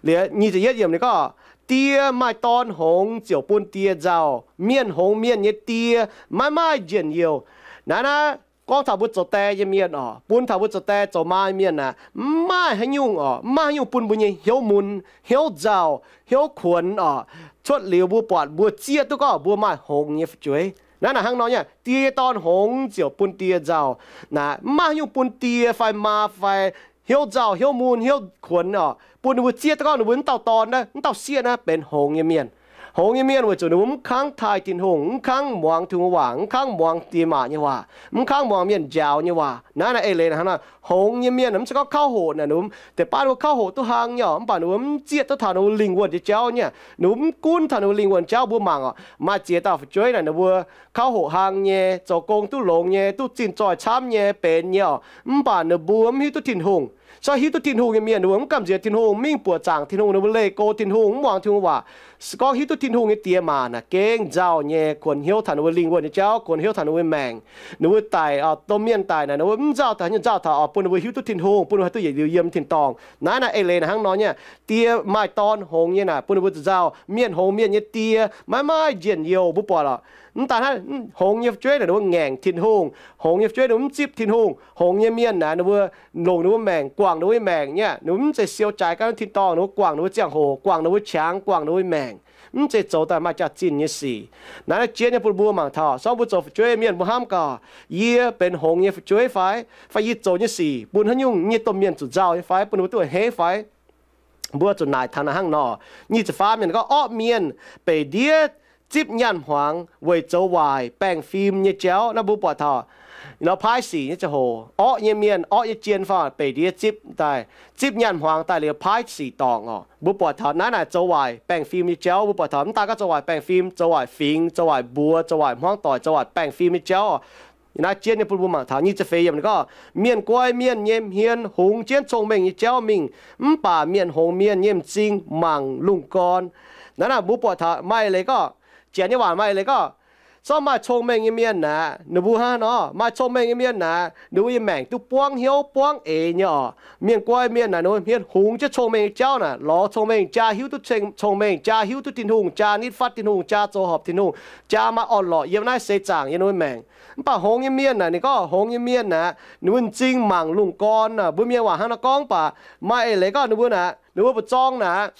Liuz nyic ziepc yietv yiemc ninh gorngv, die maaih dorn hngongx ziouc bun die nzauh. Mienh hngongx mienh nyei die maiv maaih njien-youh. Naaiv naaiv gorngv taux mbuo zoux die nyei mienh oc, bun taux mbuo zoux die zoux maa nyei mienh aac, mv maaih haaix nyungc oc, mv maaih haaix nyungc bun mbuo nyei hnyouv mun, hnyouv nzauh, hnyouv kuonx oc. Cuotv liuz mbuo buatc mbuo zieqv duqv gorngv mbuo maaih hngongx nyei fu'jueiv. Naaiv naaic hnangv nor nyei, die nyei dorn hngongx ziouc bun die nzauh. Naaic mv maaih haaix nyungc bun die fai maa fai hnyouv nzauh, hnyouv mun, hnyouv kuonx oc, bun ninh mbuo zieqv duqv gorngv ninh mbuo wuov dauh dorn naaiv, wuov dauh sieqv naaiv benx hngongx nyei mienh. Hngongx nyei mienh weic zuqc ninh mbuo mv kangv taaih Tin-Hungh, mv kangv muangx Tin-Hungh waac, mv kangv muangx diex maac nyei waac, mv kangv muangx mienh njaaux nyei waac. Naaiv naaic eix leiz naaic hnangv nor, hngongx nyei mienh mv zeiz gorngv kauv hoqc naaic, ninh mbuo deix baav ninh mbuo kauv hoqc duqv hlang nyei oc, mv baac ninh mbuo mv zieqv duqv taux ninh mbuo lingh wuonh nyei jauv nyei. Ninh mbuo mv gunv taux ninh mbuo lingh wuonh jauv. Mbuo mangc oc, maaih ziex dauh fu'jueiv naaic ninh mbuo kauv hoqc hlang nyei, zoux gong duqv longx nyei, duqv zinh zoih camv nyei, benx nyei oc, mv baac ninh mbuo mv hiuv duqv Tin-Hungh. Se gorngv hiuv duqv Tin-Hungh nyei mienh, ninh mbuo mv gamh nziex Tin-Hungh, mv mingh buoqc zaangc Tin-Hungh, ninh mbuo leih go Tin-Hungh, mv muangx Tin-Hungh waac. Se gorngv hiuv duqv Tin-Hungh nyei diex maac naaic gengh nzauh nyei, kuonx hnyouv taux ninh mbuo lingh wuonh nyei jauv, kuonx hnyouv taux ninh mbuo maengc. Ninh mbuo daic oc, domh mienh daic naaic ninh mbuo mv nzauh taux, nzauh taux oc, bun ninh mbuo hiuv duqv Tin-Hungh, bun ninh mbuo haih duqv yietc liuz yiem tin-dorngh. Naaiv naaic eix leiz naaic hnangv nor nyei. Die maaih dorn hngongx nyei naaic bun ninh mbuo zuqc nzauh. Mienh hngongx mienh nyei die maiv maaih njien-youh, mbuo buatc oc. Mv daan hnangv, hngongx nyei fu'jueiv naaic ninh mbuo ngaengc Tin-Hungh. Hngongx nyei fu'jueiv ninh mbuo mv zipv Tin-Hungh. Hngongx nyei mienh naaic ninh mbuo longc ninh mbuo maengc, guangc ninh mbuo maengc nyei. Ninh mbuo mv zeiz siou jaaix ganh tin-dorngh, ninh mbuo guangc ninh mbuo ziangh hoc, guangc ninh mbuo qangx, guangc ninh mbuo maengc. Mv zeiz zoux daaih maaih jaax-zinh nyei sic. Naaiv naaiv jienv nyei bun mbuo mangc taux, se gorngv mbuo zoux fu'jueiv mienh, mbuo hnamv gaax, yie benx hngongx nyei fu'jueiv fai? Fai yie zoux nyei sic bun haaix nyungc nyei domh mienh zuqc nzauh nyei fai, bun ninh mbuo duqv a'hneiv fai? Mbuo zuqc naaic taux naaiv hnangv nor. Nyic ziepc faam mienh gorngv, orqv mienh beic ndiev zipv nyaanh hmuangx weic zoux waaic baengh fim nyei jauv. Naaiv mbuo buatc taux nor paaiv sic nyei ziangh hoc, orqv nyei mienh, orqv nyei jien fai beic ndiev zipv daaih, zipv nyaanh hmuangx daaih liuz paaiv sic dorngc oc. Mbuo buatc taux naaiv naaic zoux waaic baengh fim nyei jauv. Mbuo buatc taux mv daan gorngv zoux waaic baengh fim, zoux waaic fingx, zoux waaic mbuox, zoux waaic hmuangv doic, zoux waaic baengh fim nyei jauv oc. Naaiv jienv nyei bun mbuo mangc taux nyic ziepc feix yiemc gorngv, mienh guai mienh nyei hmien hungx jienv cong-mengh nyei jauv mingh, mv baac mienh hngongx mienh nyei m'zing mangc lungh gorn. Naaiv naaic mbuo buatc taux maaih leiz gorngv, janx nyei waac maaih leiz gorngv, se gorngv maaih cong-mengh nyei mienh naaic, ninh mbuo hnangv nor, maaih cong-mengh nyei mienh naaic, ninh mbuo nyei maengc duqv buangv hnyouv buangv eix nyei oc. Mienh guai mienh naaic, ninh mbuo hmien hungx jienv cong-mengh nyei jauv naaic, lorz cong-mengh, jaa hiuv duqv ceng-, cong-mengh, jaa hiuv duqv Tin-Hungh, jaa nitv fatv Tin-Hungh, jaa zoux horpc Tin-Hungh, jaa maaih orn-lorqc yiem naaiv seix zaangc yiem ninh mbuo maengc. Mv baac hngongx nyei mienh naaic, ninh gorngv hngongx nyei mienh naaic, ninh mbuo m'zing mangc lungh gorn naaic. Mbuo mienh waac hnangv nor gorngv, mv baac maaih eix leiz gorngv ninh mbuo naaic, ninh mbuo mbu'zorng naaic,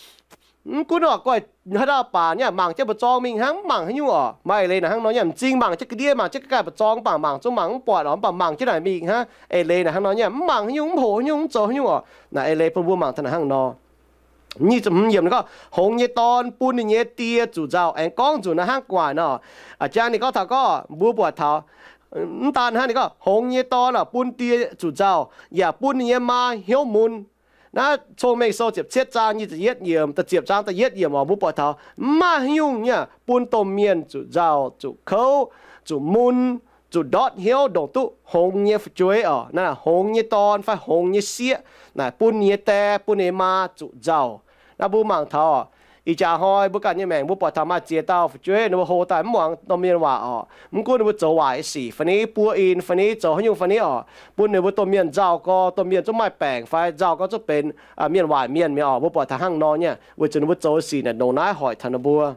mv gunv oc, guai haaix dauh baac nyei mangc jienv mbu'zorng mingh hnangv, mv mangc haaix nyungc oc. Maaih eix leiz naaic hnangv nor nyei, m'zing mangc jienv ga'ndiev, mangc jienv ga'ganh mbu'zorng, mv baac mangc zungv mangc mv buatc oc, mv baac mangc jienv naaic mingh hnangv. Eix leiz naaic hnangv nor nyei, mv mangc haaix nyungc, mv hoqc haaix nyungc, mv zoux haaix nyungc oc. Naaic eix leiz bun mbuo mangc taux naaic hnangv nor. Nyic ziepc hmz yiemc ninh gorngv, hngongx nyei dorn bun ninh nyei die zuqc nzauh. Aengx gorngv nzunc naaiv hnangv gu'nguaaic nor, a'jang ninh gorngv taux gorngv mbuo buatc taux, mv daan hnangv ninh gorngv hngongx nyei dorn oc bun die zuqc nzauh, yaac bun ninh nyei maa hnyouv mun. Naaiv Cong-Mengh Sou ziepc cietv zaang nyic ziepc yietv yiemc, da'ziepc zaang da'yietv yiemc oc, mbuo buatc taux mv maaih haaix nyungc nyei bun domh mienh zuqc nzauh, zuqc kouv, zuqc mun, zuqc ndortv hnyouv ndongc duqv hngongx nyei fu'jueiv oc. Naaiv hngongx nyei dorn fai hngongx nyei sieqv naaic bun ninh nyei die, bun ninh nyei maa zuqc nzauh. Naaiv mbuo mangc taux ih jaax hnoi mbuo ganh nyei maengc, mbuo buatc taux maaih ziex dauh fu'jueiv ninh mbuo hlo daaih mv muangx domh mienh waac oc. Mv gunv ninh mbuo zoux waaic sic fai ni, buo in fai ni, zoux haaix nyungc fai ni oc, bun ninh mbuo domh mienh nzauh gau, domh mienh zungv maaih baengc fai nzauh gau zungv benx mienh waaic mienh mi'aqv oc. Mbuo buatc taux hnangv nor nyei, weic zuqc ninh mbuo zoux sic naaic longc naaiv hoic taux ninh mbuo.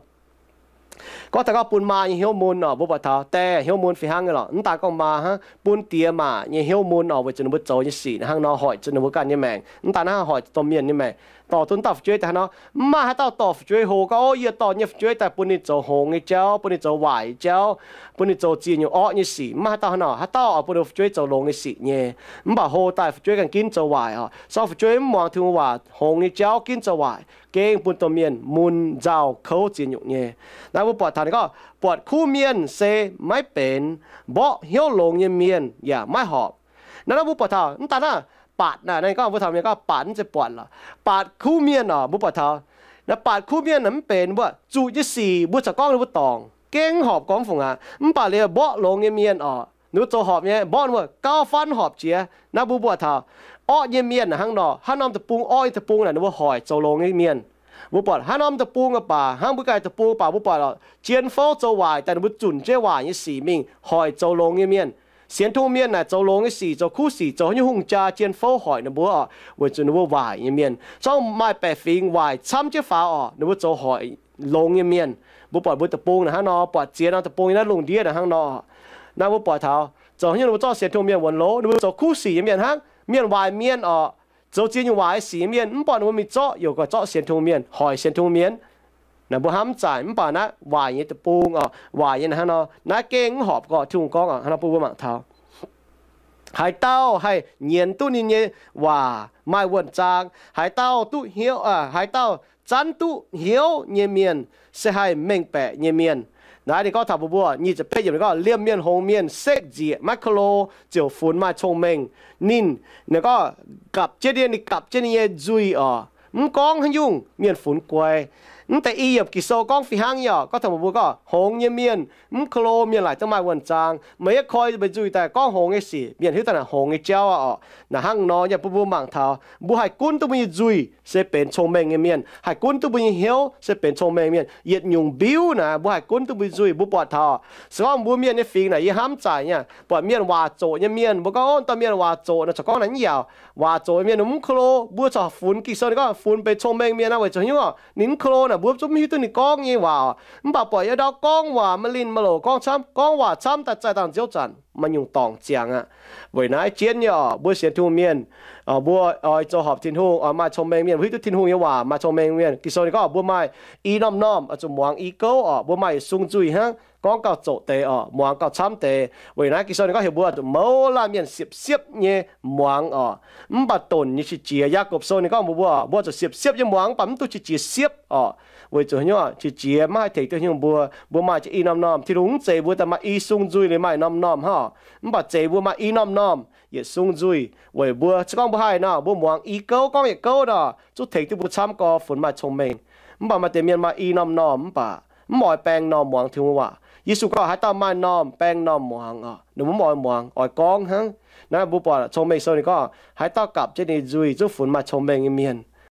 Gorngv taux gorngv bun maa nyei hnyouv mun oc, mbuo buatc taux die hnyouv mun fih hnangv nyei lorqc. Mv daan gorngv maa hnangv, bun die maa nyei hnyouv mun oc, weic zuqc ninh mbuo zoux nyei sic hnangv nor hoic zuqc ninh mbuo ganh nyei maengc. Mv daan hnangv, hoic zuqc domh mienh nyei maengc. Dorh duqv dauh fu'jueiv daaih hnangv nor, mv maaih haaix dauh dorh fu'jueiv hlo gorngv, Ov, yie dorh nyei fu'jueiv daaih bun ninh zoux hngongx nyei jauv, bun ninh zoux waaic nyei jauv, bun ninh zoux ziex nyungc orqv nyei sic. Mv maaih haaix dauh hnangv nor. Haaix dauh oix bun ninh fu'jueiv zoux longx nyei sic nyei. Mv baac hlo daaih fu'jueiv ganh ginv zoux waaic oc. Sorng fu'jueiv mv muangx Tin-Hungh waac, hngongx nyei jauv ginv zoux waaic, gengh bun domh mienh mun nzauh kouv ziex nyungc nyei. Naaiv mbuo buatc taux ninh gorngv, Buatc kuv mienh se maiv benx, mborqv hnyouv longx nyei mienh yaac maiv horpc. Naaiv, naaiv mbuo buatc taux mv daan hnangv, baatc naaic, ninh gorngv mbuo taux mienh gorngv baatc, mv zeiz buatc lorqc. Baatc kuv mienh oc, mbuo buatc taux naaiv baatc kuv mienh mv benx, mbuo zuqc nyei sic mbuo corc gorngv ninh mbuo dorngc, gengh horpc gorngv fungc aqv. Mv baac liuz mborqv longx nyei mienh oc, ninh mbuo zoux horpc nyei, mborqv ninh mbuo gauh faan horpc jiex. Naaiv mbuo buatc taux orqv nyei mienh hnangv nor, haaix norm deic-bung, orqv nyei deic-bung naaic ninh mbuo hoic zoux longx nyei mienh. Mbuo buatc haaix norm deic-bung baac, hnangv mbuo ganh deic-bung baac, mbuo buatc lorqc, jien fouv zoux waaic daaih ninh mbuo zunc jienv waaic nyei sic mingh hoic zoux longx nyei mienh. Sienx Tin-Hungh mienh naaic zoux longx nyei sic, zoux kuv sic, zoux haaix nyungc hungh jaa jien fouv hoic ninh mbuo oc, weic zuqc ninh mbuo waaic nyei mienh. Zorngv maaih baeqc fingx waaic camv jienv faaux oc, ninh mbuo zoux hoic longx nyei mienh. Mbuo buatc mbuo deic-bung naaic hnangv nor, buatc ziex norm deic-bung nyei naaiv lungh ndiev naaic hnangv nor. Naaiv mbuo buatc taux zoux haaix nyungc ninh mbuo zorqv sienx Tin-Hungh mienh wuonx loz, ninh mbuo zoux kuv sic nyei mienh hnangv, mienh waaic mienh oc, zoux ziex nyungc waaic sic nyei mienh, mv buatc ninh mbuo mingh zorqv, yaac gorngv zorqv sienx Tin-Hungh mienh, hoic sienx Tin-Hungh mienh. Naaic mbuo hnamv mv zaic, mv baac naaiv waaic nyei deic-bung oc, waaic nyei naaic hnangv nor, naaiv gengh mv horpc gorqv. Tin-Hungh gorngv oc, hnangv nor bun mbuo mangc taux haaix dauh haih nyienz duqv ninh nyei waac maaih wuonh zaang, haaix dauh duqv hnyouv, haaix dauh zanv duqv hnyouv nyei mienh se haih mengh baeqc nyei mienh. Naaiv ninh gorngv taux mbuo mbuo nyic ziepc betv yiemc ninh gorngv, Liemh mienh hngongx mienh sekv nzieqc maiv ko lo ziouc funx maaih cong-mengh. Ninh, ninh gorngv gapc jienv, ninh gapc jienv ninh nyei nzuih oc, mv gorngv haaix nyungc mienh funx guai. Mv deix i yiemc Ging-Sou gorngv fih hnangv nyei oc. Gorngv taux mbuo mbuo gorngv hngongx nyei mienh mv ko lo, mienh laaic duqv maaih wuonh zaang. Meih yie koi meih nzuih daaih gorngv hngongx nyei sic, mienh hiuv duqv naaic hngongx nyei jauv aqv oc. Naaic hnangv nor nyei bun mbuo mangc taux mbuo haih gunv duqv mbuo nyei nzuih se benx cong-mengh nyei mienh, haih gunv duqv mbuo nyei hnyouv se benx cong-mengh mienh. Yietc nyungc mbiuv naaic mbuo haih gunv duqv mbuo nyei nzuih. Mbuo buatc taux se gorngv mbuo mienh nyei fingx naaic, yie hnamv mv zaic nyei, buatc mienh waac zoqc nyei mienh, mbuo gorngv, Ov, dauh mienh waac zoqc naaic, corc gorngv naaic mv yaac waac zoqc nyei mienh mv ko lo. Mbuo corc funx Ging-Sou ninh gorngv funx benx cong-mengh mienh naaiv weic zuqc haaix nyungc oc, ninh mv ko lo naaic mbuo zungv mv hiuv duqv ninh gorngv nyei waac oc. Mv baac buatc yietc dauh gorngv waac maaih linh maaih loc gorngv camv, gorngv waac camv daaih zaih dangh nziouv zanc maaih nyungc dorngc ziangx aqv. Weic naaiv jienv nyei oc, mbuo sienx Tin-Hungh mienh, mbuo oix zoux horpc Tin-Hungh, oix maaih cong-mengh mienh, mbuo hiuv duqv Tin-Hungh nyei waac maaih cong-mengh mienh. Ging-Sou ninh gorngv mbuo maaih i norm-norm oix zuqc muangx i gouv oc, mbuo maaih yietc sung nzuih hnangv, gorngv gauh zoqc deix oix muangx gauh camv deix. Weic naaiv Ging-Sou ninh gorngv heuc mbuo oix zuqc mouz laanh mienh siepv-siepv nyei muangx oc, mv baac donc nyei qiex jiez. Yaagorpc Sou ninh gorngv mbuo, mbuo oix zuqc siepv-siepv nyei muangx, mv baac mv duqv qiex jiez siepv oqc. Weic zuqc haaix nyungc? Qiex jiez maiv haih tengx duqv haaix nyungc mbuo. Mbuo maaih i norm-norm, Tin-Hungh mv zeix mbuo daaih maaih i sung nzuih liuz maaih norm-norm hnangv, mv baac zeix mbuo maaih i norm-norm yietc sung nzuih. Weic mbuo se gorngv mbuo haih nor, mbuo muangx i gouv, gorngv yietc gouv nor, zungv tengx duqv mbuo camv gorx funx maaih cong-mengh. Mv baac maaih deix mienh maaih i norm-norm mv baac mv oix baeng normh muangx Tin-Hungh waac. Yesu gorngv haaix dauh maaih normh, baeng normh muangx oc. Ninh mbuo mv oix muangx, oix gorngv hnangv. Naaiv mbuo buatc Cong-Mengh Sou ninh gorngv haaix dauh gapc jienv ninh nzuih zungv funx maaih cong-mengh nyei mienh.